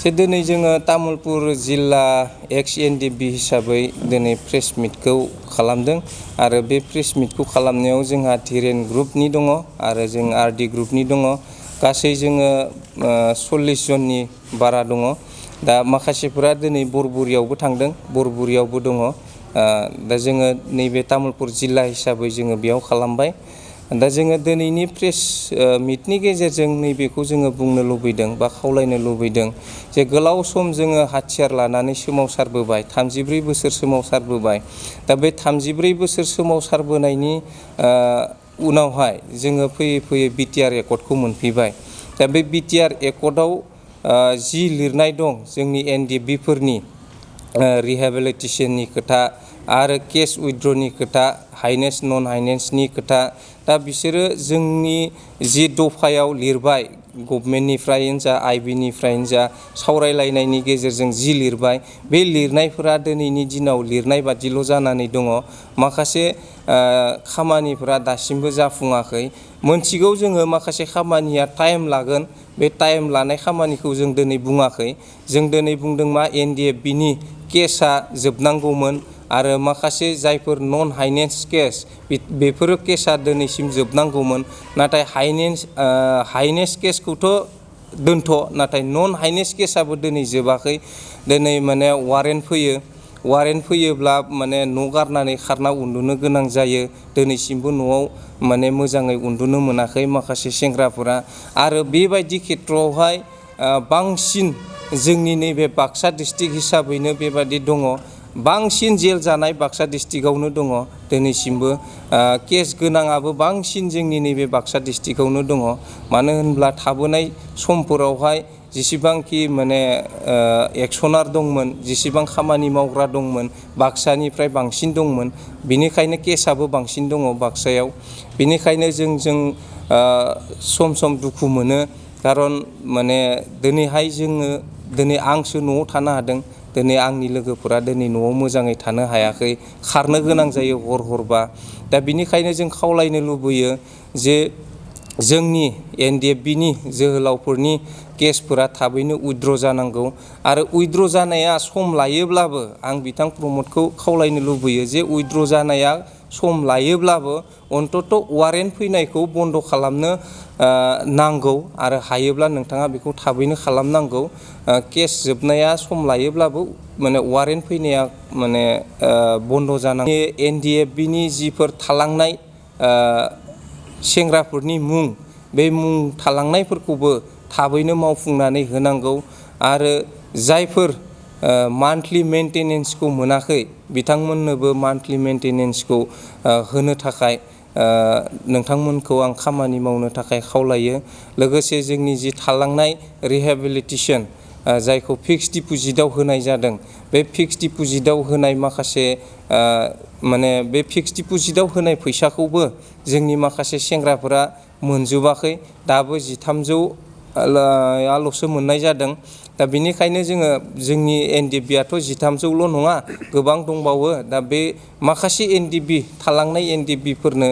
दिनै जोङो तामुलपुर जिल्ला एक्स एनडिबि हिसाबै दिनै प्रेस मिटखौ खालामदों आरो बे प्रेस मिटखौ खालामनायाव जोंहा धिरेन ग्रुपनि दङ आरो जों आरडि ग्रुपनि दङ। गासै जोङो 40 जननि बारा दङ। दा माखासेफोरा दिनै बरबुरियावबो थांदों, बरबुरियावबो दङ। दा जोङो नैबे तामुलपुर जिल्ला हिसाबै जोङो बेयाव खालामबाय। दा जोङो दिनैनि प्रेस मिटनि गेजेरजों नैबेखौ जोङो बुंनो लुबैदों बा खावलायनो लुबैदों जे गोलाव सम जोङो हाथियार लानानै सोमावसारबोबाय, 34 बोसोर सोमावसारबोबाय। दा बे 34 बोसोर सोमावसारबोनायनि उनावहाय जोङो फैयै फैयै बिटिआर एकर्डखौ मोनफैबाय। दा बे बिटिआर एकर्डआव जि लिरनाय दं जोंनि एनडिएफबिफोरनि रिहेबिलिटेसननि खोथा आरो केस उइथड्रनि खोथा, हाइनेस नन हाइनेसनि खोथा, दा बिसोरो जोंनि जि दफायाव लिरबाय गभमेन्टनिफ्रायनो जा आइबिनिफ्रायनो जा सावरायलायनायनि गेजेरजों जि लिरबाय, बे लिरनायफोरा दिनैनि दिनाव लिरनाय बादिल' जानानै दङ। माखासे खामानिफोरा दासिमबो जाफुङाखै। मोनथिगौ जोङो माखासे खामानिया टाइम लागोन, बे टाइम लानाय खामानिखौ जों दिनै बुङाखै। जों दिनै बुंदों मा एनडिएफबिनि केसआ जोबनांगौमोन आरो माखासे जायफोर नन हाइनेस केस बेफोरो केसआ दिनैसिम जोबनांगौमोन। नाथाय हाइनेस केसखौथ' दोनथ', नाथाय नन हाइनेस केसआबो दिनै जोबाखै। दिनै माने वारेन्ट फैयो, वारेन्ट फैयोब्ला माने न' गारनानै खारना उन्दुनो गोनां जायो। दिनैसिमबो न'आव माने मोजाङै उन्दुनो मोनाखै माखासे सेंग्राफोरा। आरो बेबायदि खेथ्रआवहाय बांसिन जोंनि नैबे बाक्सा डिस्ट्रिक्ट हिसाबैनो बेबादि दङ। बांसिन जेल जानाय बाक्सा डिस्ट्रिक्टआवनो दङ दिनैसिमबो। केस गोनाङाबो बांसिन जोंनि नैबे बाक्सा डिस्ट्रिक्टआवनो दङ। मानो होनब्ला थाबोनाय समफोरावहाय जेसेबांखि माने एक्सनार दंमोन, जेसेबां खामानि मावग्रा दंमोन, बाक्सानिफ्राय बांसिन दंमोन। बिनिखायनो केसआबो बांसिन दङ बाक्सायाव। बिनिखायनो जों सम सम दुखु मोनो। खारन माने दिनैहाय जोङो दिनै आंसो न'आव थानो हादों, दिनै आंनि लोगोफोरा दिनै न'आव मोजाङै थानो हायाखै, खारनो गोनां जायो हरबा। दा बिनिखायनो जों खावलायनो लुबैयो जे जोंनि एनडिएफबिनि जोहोलावफोरनि केसफोरा थाबैनो उइथड्र जानांगौ। आरो उइथड्र जानाया सम लायोब्लाबो आं बिथां प्रमदखौ खावलायनो लुबैयो जे उइथड्र जानाया सम लायोब्लाबो अन्तत' वारेन्ट फैनायखौ बन्द' खालामनो नांगौ आरो हायोब्ला नोंथाङा बेखौ थाबैनो खालामनांगौ। केस जोबनाया सम लायोब्लाबो माने वारेन्ट फैनाया माने बन्द' जानांगौ। एनडिएफबिनि जिफोर थालांनाय सेंग्राफोरनि मुं, बे मुं थालांनायफोरखौबो थाबैनो मावफुंनानै होनांगौ। आरो जायफोर मान्थलि मेंटेनेन्सखौ मोनाखै बिथांमोननोबो मान्थलि मेंटेनेन्सखौ होनो थाखाय नोंथांमोनखौ आं खामानि मावनो थाखाय खावलायो। लोगोसे जोंनि जि थालांनाय रिहेबिलिटेसन जायखौ फिक्स डिप'जिटआव होनाय जादों, बे फिक्स डिप'जिटआव होनाय माखासे माने बे फिक्स डिप'जिटआव होनाय फैसाखौबो जोंनि माखासे सेंग्राफोरा मोनजोबाखै। दाबो 13,000ल'सो मोननाय जादों। दा बिनिखायनो जोंनि एनडिएफबिआथ' 13,000ल' नङा, गोबां दंबावो। दा बे माखासे एनडिएफबि थालांनाय एनडिएफबिफोरनो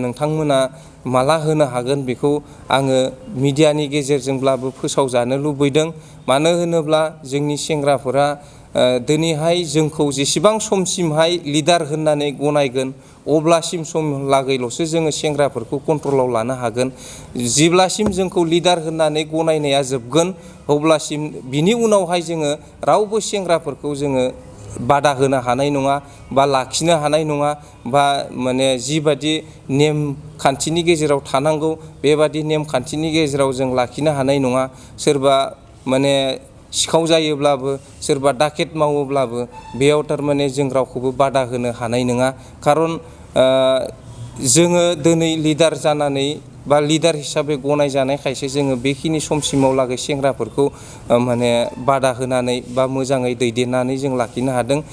नोंथांमोना माला होनो हागोन बेखौ आङो मिडियानि गेजेरजोंब्लाबो फोसावजानो लुबैदों। मानो होनोब्ला जोंनि सेंग्राफोरा दिनैहाय जोंखौ जेसेबां समसिमहाय लिडार होननानै गनायगोन अब्लासिम समलागैल'सो जोङो सेंग्राफोरखौ कन्ट्रलाव लानो हागोन। जेब्लासिम जोंखौ लिडार होननानै गनायनाया जोबगोन अब्लासिम बिनि उनावहाय जोङो रावबो सेंग्राफोरखौ जोङो बादा होनो हानाय नङा बा लाखिनो हानाय नङा, बा माने जिबादि नेम खान्थिनि गेजेराव थानांगौ बेबादि नेमखान्थिनि गेजेराव जों लाखिनो हानाय नङा। सोरबा माने सिखाव जायोब्लाबो, सोरबा डाकेट मावोब्लाबो बेयाव थारमाने जों रावखौबो बादा होनो हानाय नङा। खारन जोङो दिनै लिडार जानानै बा लिडार हिसाबै गनायजानायखायसो जोङो बेखिनि समसिमाव लागै सेंग्राफोरखौ माने बादा होनानै बा मोजाङै दैदेननानै जों लाखिनो हादों।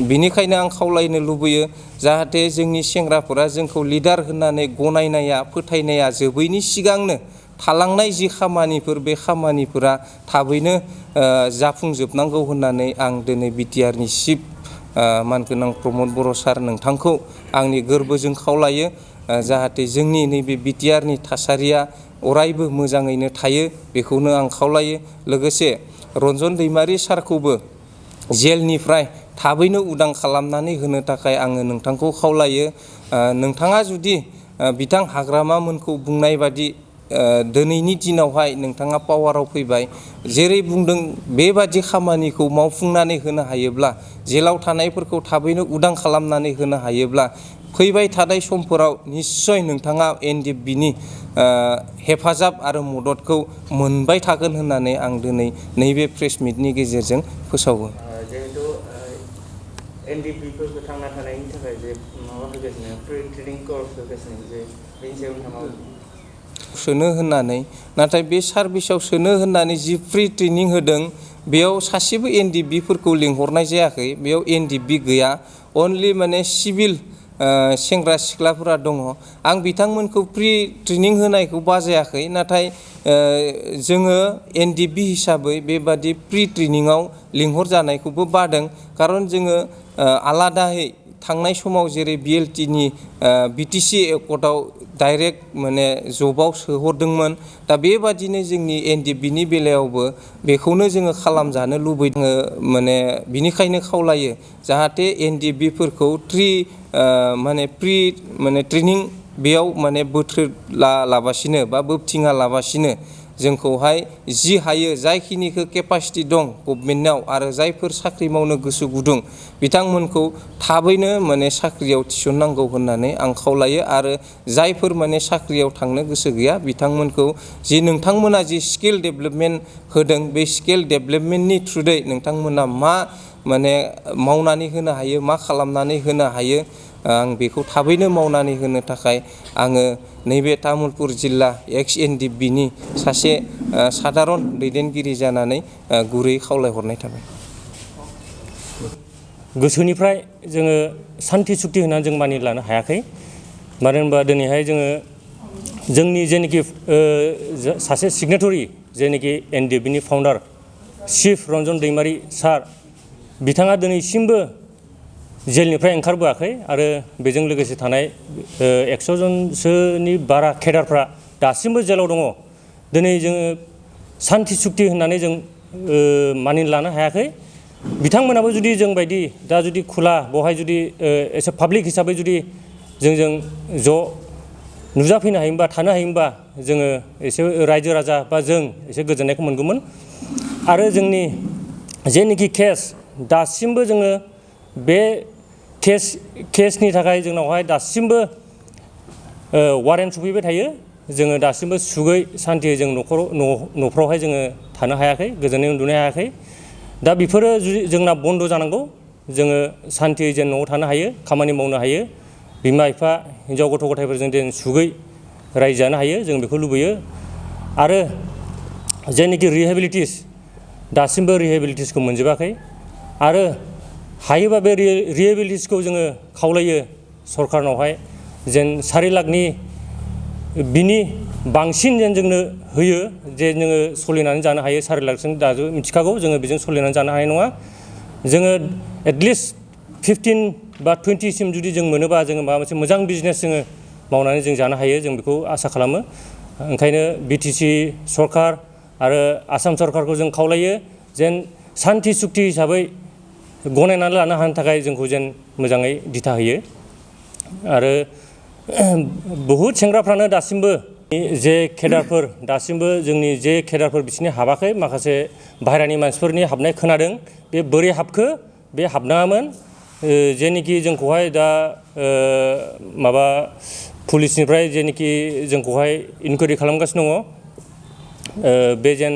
बिनिखायनो आं खावलायनो लुबैयो जाहाथे जोंनि सेंग्राफोरा जोंखौ लिडार होननानै गनायनाया, फोथायनाया जोबैनि सिगांनो थालांनाय जि खामानिफोर, बे खामानिफोरा थाबैनो जाफुंजोबनांगौ होननानै आं दिनै बिटिआरनि चिफ मानगोनां प्रमद बर' सार नोंथांखौ आंनि गोरबोजों खावलायो। जाहाथे जोंनि नैबे बिटिआरनि थासारिया अरायबो मोजाङैनो थायो, बेखौनो आं खावलायो। लोगोसे रन्जन दैमारि सारखौबो जेलनिफ्राय थाबैनो उदां खालामनानै होनो थाखाय आङो नोंथांखौ खावलायो। नोंथाङा जुदि बिथां हाग्रामामोनखौ बुंनाय बादि दिनैनि दिनावहाय नोंथाङा पावाराव फैबाय, जेरै बुंदों बेबादि खामानिखौ मावफुंनानै होनो हायोब्ला, जेलाव थानायफोरखौ थाबैनो उदां खालामनानै होनो हायोब्ला, फैबाय थानाय समफोराव निस्सय नोंथाङा NDFB-नि हेफाजाब आरो मददखौ मोनबाय थागोन होननानै आं दिनै नैबे प्रेस मिटनि गेजेरजों फोसावो। जिहेतु NDFB-फोरखौ थांना थानायनि थाखाय जे माबा होगासिनो फ्रि ट्रेनिं कर्स होगासिनो, जे बेनि सायाव नोंथाङा सोनो होननानै, नाथाय बे सार्भिसाव सोनो होननानै जि फ्रि ट्रेनिं होदों बेयाव सासेबो NDFB-फोरखौ लिंहरनाय जायाखै। बेयाव NDFB गैया, अनलि माने सिभिल सेंग्रा सिख्लाफोरा दङ। आं बिथांमोनखौ फ्रि ट्रेनिं होनायखौ बाजायाखै, नाथाय जोङो NDFB हिसाबै बेबादि फ्रि ट्रेनिङाव लिंहर जानायखौबो बादों। खारन जोङो आलादायै थांनाय समाव जेरै BLT-नि BTC एकर्डआव डाइरेक्ट माने जबाव सोहरदोंमोन, दा बेबादिनो जोंनि NDFB-नि बेलायावबो बेखौनो जोङो खालामजानो लुबैदों। माने बिनिखायनो खावलायो जाहाथे NDFB-फोरखौ फ्रि ट्रेनिं बेयाव माने बोथ्रोदलाबासिनो बा बोबथिङा लाबासिनो जोंखौहाय जि हायो जायखिनिखौ केपासिटि दं गभमेन्टनाव आरो जायफोर साख्रि मावनो गोसो गुदुं बिथांमोनखौ थाबैनो माने साख्रियाव थिसननांगौ होननानै आं खावलायो। आरो जायफोर माने साख्रियाव थांनो गोसो गैया बिथांमोनखौ जि नोंथांमोना जि स्किल डेभेलपमेन्ट होदों, बे स्किल डेभेलपमेन्टनि थ्रुयै नोंथांमोना मा माने मावनानै होनो हायो, मा खालामनानै होनो हायो, आं बेखौ थाबैनो मावनानै होनो थाखाय आङो नैबे तामुलपुर जिल्ला एक्स NDFB-नि सासे सादारन दैदेनगिरि जानानै गुरै खावलायहरनाय थाबाय। गोसोनिफ्राय जोङो सान्थि सुक्ति होनानै जों मानि लानो हायाखै। मानो होनबा दिनैहाय जोङो जोंनि जेनोखि सासे सिगनेटरि जेनोखि NDFB-नि फाउन्डार चिफ रन्जन दैमारि सार, बिथाङा दिनैसिमबो जेलनिफ्राय ओंखारबोआखै आरो बेजों लोगोसे थानाय 100 जनसोनि बारा केडारफ्रा दासिमबो जेलाव दङ। दिनै जोङो सान्थि सुक्ति होननानै जों मानिना लानो हायाखै। बिथांमोनाबो जुदि जों बायदि दा जुदि खुला बेवहाय जुदि एसे पाब्लिक हिसाबै जुदि जोंजों ज' नुजाफैनो हायोमोनबा, थानो हायोमोनबा, जोङो एसे रायजो राजा बा जों एसे गोजोननायखौ मोनगौमोन। आरो जोंनि जेनोखि केस, दासिमबो जोङो बे केसनि थाखाय जोंनावहाय दासिमबो वारेन्ट सफैबाय थायो। जोङो दासिमबो सुगै सान्थियै जों न'फ्रावहाय जोङो थानो हायाखै, गोजोनै उन्दुनो हायाखै। दा बेफोरो जुदि जोंना बन्द जानांगौ, जोङो सान्थियै जेन न'आव थानो हायो, खामानि मावनो हायो, बिमा बिफा हिन्जाव गथ' गथायफोरजों जेन सुगै रायजो जानो हायो, जों बेखौ लुबैयो। आरो जेनोखि रिहेबिलिटिस, दासिमबो रिहेबिलिटिसखौ मोनजोबाखै। आरो हायोबा बे रिहेबिलिटिसखौ जोङो खावलायो सरकारनावहाय जेन 4 लाखनि बिनि बांसिन जेन जोंनो होयो, जे जोङो सोलिनानै जानो हायो। 4 लाखजों दाजो मिथिखागौ जोङो बेजों सोलिनानै जानो हानाय नङा। जोङो एटलिस्ट 15 बा 20 सिम जुदि जों मोनोबा जोङो माबा मोनसे मोजां बिजनेस जोङो मावनानै जों जानो हायो, जों बेखौ आसा खालामो। ओंखायनो BTC सरकार आरो आसाम सरकारखौ जों खावलायो जेन सान्थि सुक्ति हिसाबै गनायनानै लानो हानो थाखाय जोंखौ जेन मोजाङै दिथा होयो। आरो बहुद सेंग्राफ्रानो दासिमबो जे केडारफोर, दासिमबो जोंनि जे केडारफोर बिसोरनि हाबाखै, माखासे बाहेरानि मानसिफोरनि हाबनाय खोनादों। बे बोरै हाबखो, बे हाबनाङामोन। जेनोखि जोंखौहाय दा माबा पुलिसनिफ्राय जेनोखि जोंखौहाय इनकुवारि खालामगासिनो दङ, बे जेन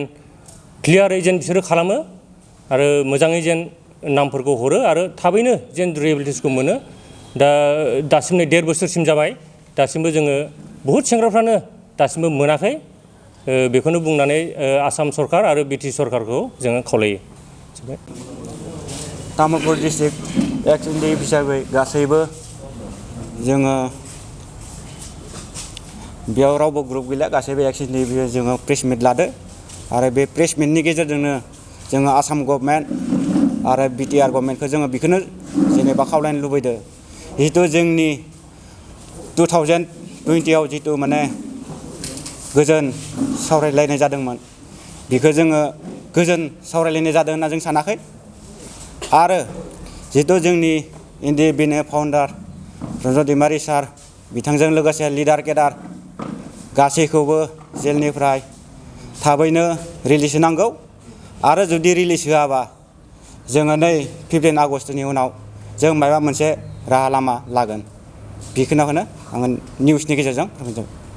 क्लियारै जेन बिसोरो खालामो आरो मोजाङै जेन नामफोरखौ हरो आरो थाबैनो जेन रिहेबिलिटिसखौ मोनो। दा दासिम नै 1.5 बोसोरसिम जाबाय, दासिमबो जोङो बहुद सेंग्राफ्रानो दासिमबो मोनाखै। बेखौनो बुंनानै आसाम सरकार आरो BTC सरकारखौ जोङो खावलायो। तामुलपुर डिस्ट्रिक्ट एक्स NDFB हिसाबै गासैबो जोङो बेयाव रावबो ग्रुप गैला, गासैबो एक्स NDFB जोङो प्रेस मिट लादो। आरो बे प्रेस मिटनि गेजेरजोंनो जोङो आसाम गभर्नमेन्ट आरो BTR गभर्नमेन्टखौ जोङो बेखौनो जेनेबा खावलायनो लुबैदों, जिहेतु जोंनि 2020 आव जितु माने गोजोन सावरायलायनाय जादोंमोन, बेखौ जोङो गोजोन सावरायलायनाय जादों होनना जों सानाखै आरो जिहेतु जोंनि NDFB फाउन्डार रन्जन दैमारि सार बिथांजों लोगोसे लिडार केडार गासैखौबो जेलनिफ्राय थाबैनो रिलिज होनांगौ आरो जुदि रिलिज होआबा जोङो नै 15 आगस्टनि उनाव जों माबा मोनसे राहा लामा लागोन बेखिनिखौनो आङो निउसनि गेजेरजों फोरमायबाय।